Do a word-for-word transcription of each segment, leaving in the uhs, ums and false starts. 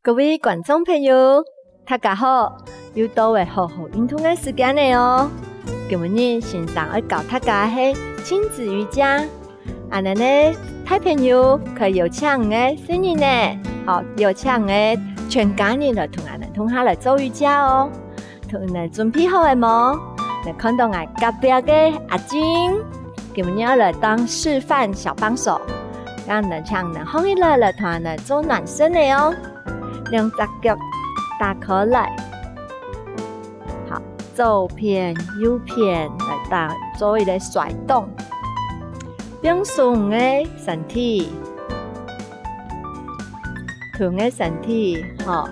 各位觀眾朋友，大家好！又到了好好運動个時間了哦！今晡日先生愛教大家个係親子瑜伽。恁仔呢，大朋友可以邀請你个細人仔，好，邀請你个全家人來同恁仔共下來做瑜伽哦。 同你準備好了無？你看著𠊎隔壁个阿靜，今晡日愛來當示範小幫手，恁仔請你䟘起來，來同𠊎做暖身个哦。兩隻腳打開來，好，左片右片來打，做一個甩動，放鬆个身體。 同个身體，吼，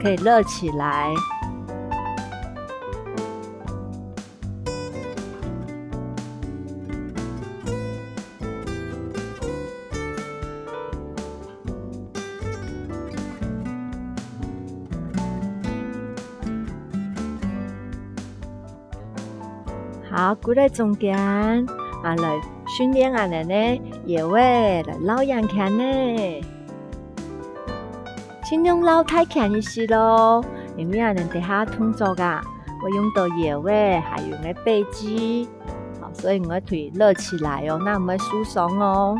可以熱起來。好，跍在中間，啊，來訓練恁仔呢，腰仔來繞圓圈呢。 盡量繞大圈一息囉，因為恁仔等下動作啊，會用著腰仔，還有𠊎个背肌，好，所以𠊎愛對熱起來哦，正毋會受傷哦。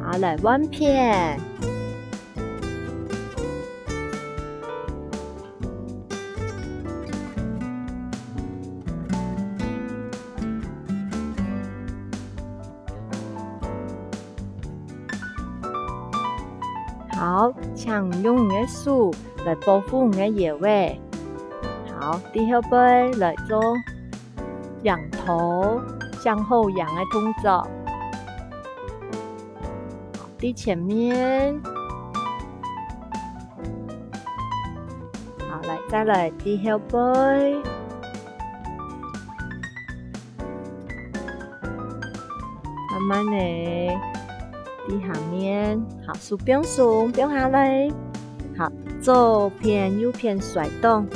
好，來換片。好，請用你个手來保護你个腰仔。好，對後背來做仰頭向後仰个動作。 在前面。好，來，再來，在後背。慢慢仔，在下面。好，手放鬆，放下來。好，左片右片甩動。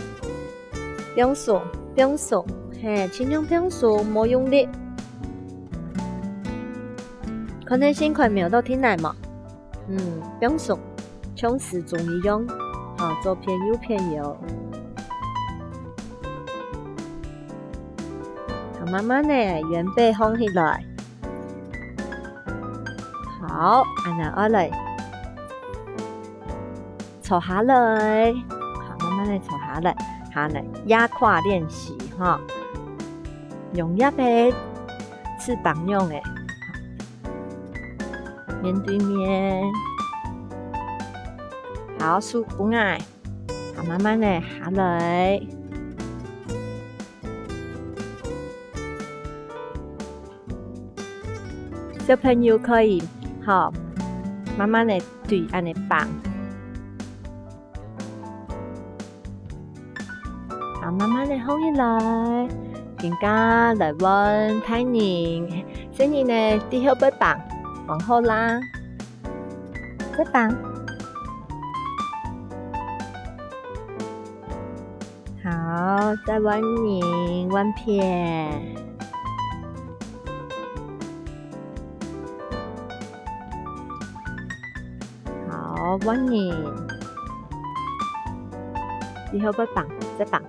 放鬆，放鬆，係，盡量放鬆，莫用力。看你身軀摸著地泥無？嗯，放鬆，像時鐘一樣，好，左片右片搖。好，慢慢仔，圓背䟘起來。好，恁仔愛來 坐下來。好，慢慢仔坐下來。好，來，壓胯練習，吼。用這个翅膀用个，面對面。好，手放下。好，慢慢仔下來。 小朋友可以，吼，慢慢仔對恁仔放。好，慢慢仔䟘起來，今下來換大人，細人仔在後背放，放好啦。再放。 好，再換人，換片。好，換人。在後背放，再放。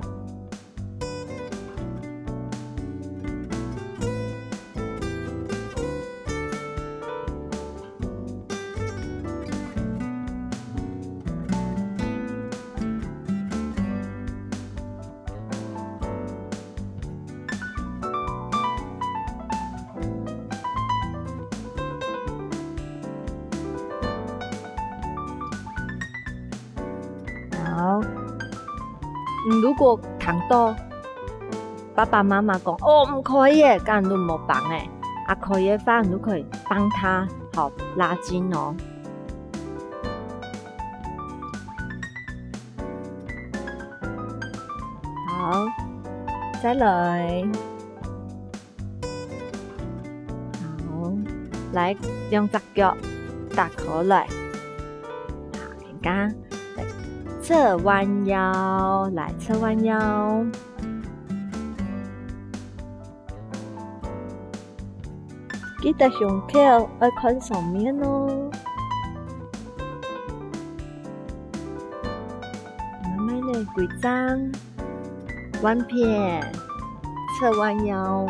好。嗯，如果聽著爸爸媽媽講：「哦，毋可以个」，該你就莫放个。啊，可以个話，你就可以幫他，好，拉筋哦。好，再來。 好，來，兩隻腳打開來。好，今下來，側彎腰，來，側彎腰。記得胸口愛看上面哦。慢慢仔歸正，換片，側彎腰。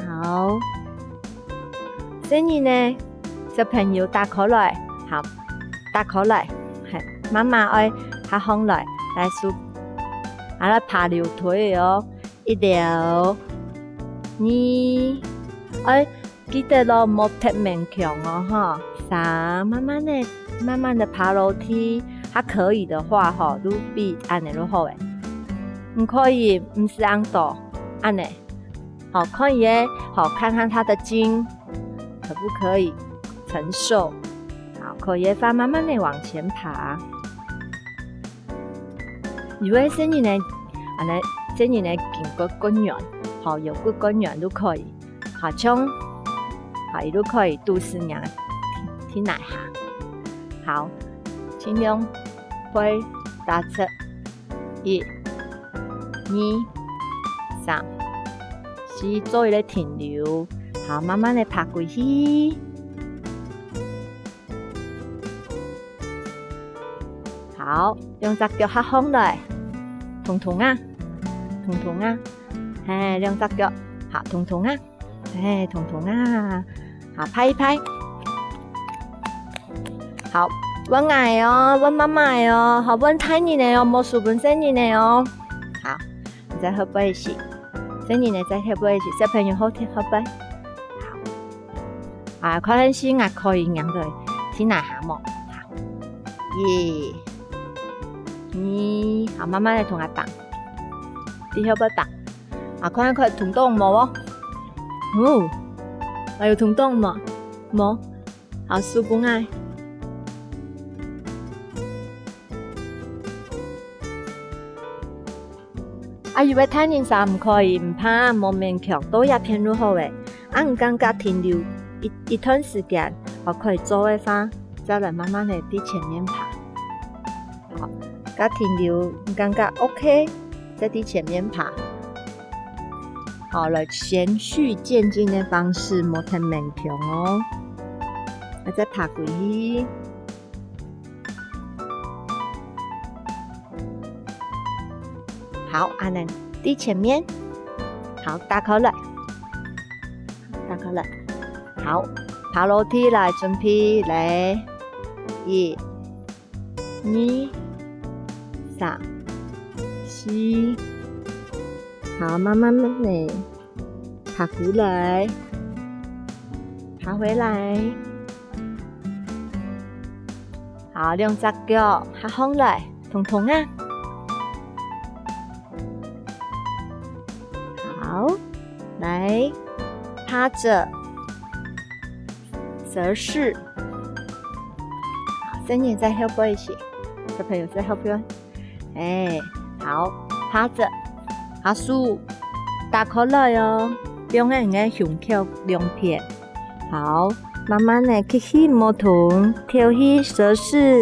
好。細人仔，小朋友打開來，好，打開來，係，媽媽愛下項來，來手，啊，來爬樓梯哦，一樓，二，愛記得咯，莫忒勉強哦，吼。三，慢慢仔，慢慢仔爬樓梯，還可以个話，吼，就比恁仔就好誒。毋可以，毋使恁多，恁仔。 好，看一下，好，看看他的筋可不可以承受。好，可以的話，慢慢的往前爬。因為細人仔，恁仔，細人仔筋骨較軟，好，腰骨較軟就可以。好，像，好，佢就可以肚屎仰，天，天來行。好，盡量會打直。 一、二、三、四，做一個停留，好，慢慢的爬過去。好，兩隻腳合䟘來，通通啊，通通啊，係，兩隻腳，好，通通啊。 係，通通啊。好，拍一拍。好，換𠊎哦，換媽媽个哦，好，換大人个哦，無輸分細人个哦。好，你再後背一息，細人个再後背一息，小朋友後天後背。好，啊，看看先啊，可以仰个，先來下無？好，一、二，好，慢慢的同佢放，第二擺放。 啊，看看通到無哦？哦，還有通到無？無。好，手分𠊎。啊，以為大人儕毋可以，毋怕，無勉強，到這片就好誒。啊，你感覺停留一，一段時間，啊，可以做个話，再來慢慢的在前面爬。 好，該停留，你感覺OK，再在前面爬。好，來循序漸進的方式，莫忒勉強哦。啊，再爬過去。好，恁仔，在前面。好，打開來。打開來。好，爬樓梯來，準備，來。一、 二、三、四。好，慢慢慢慢爬過來，爬回來。好，兩隻腳合䟘來，通通啊。好，來，趴著，蛇式。 好，細人再後背一息，小朋友再後背。哎，好，趴著，好，手打開來哦，放在你个胸口兩片。好，慢慢的吸氣，無動，敨氣，蛇式，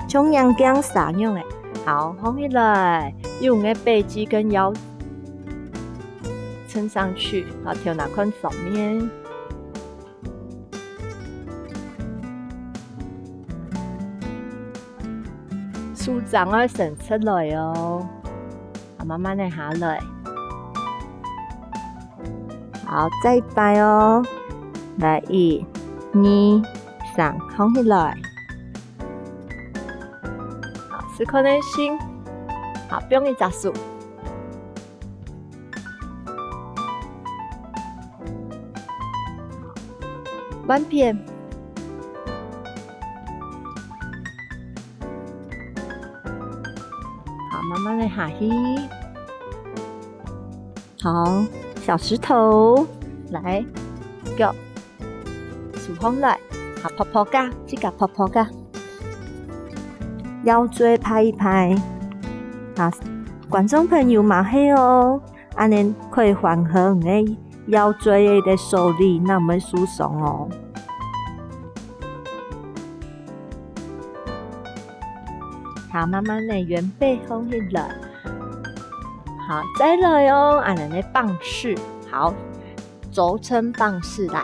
像眼鏡蛇樣的。好，䟘起來，用你个背肌跟腰撐上去，好，頭那看上面。 手掌愛伸出來哦，啊，慢慢的下來。好，再一擺哦，來，一、二、三，䟘起來。好，試看看先。好，放一隻手。 換片。好，慢慢的下去。好，小石頭，來，腳，手䟘來，好，拍拍肩，自家拍拍肩。腰椎拍一拍。好，觀眾朋友嘛係哦。 恁仔可以緩和你个腰椎个受力，那毋會受傷哦。好，慢慢个原背放起來。好，再來哦，恁樣个方式。好，左撐方式來。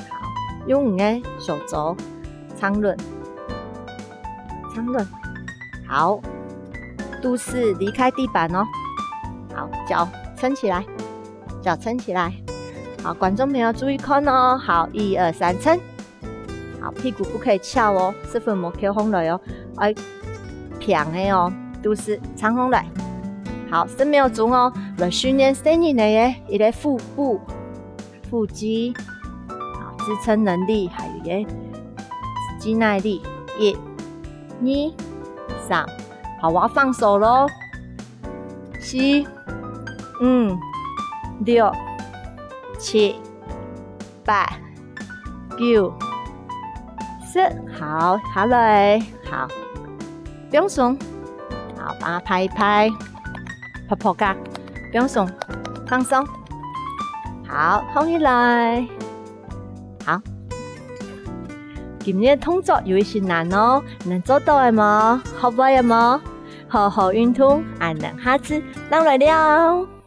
好，用你个手肘撐穩，撐穩。好，肚屎離開地板哦。好，腳撐起來，腳撐起來。好，觀眾朋友注意看哦。好，一二三，撐。 好，屁股不可以翹哦，屎朏莫翹䟘來哦，愛平个哦，肚屎撐䟘來。好，十秒鐘哦，來訓練細人仔个一個腹部、腹肌，好，支撐能力，還有一個肌耐力。一、二、三，好，𠊎放手囉。四、五、六、七、八、 九、十，好，下來，好，放鬆，好，幫佢拍一拍，拍拍佢，放鬆，放鬆，好，䟘起來，好。今日个動作有一息難哦，你能做到个無？學會个無？好好運動，恁樣下次正來尞。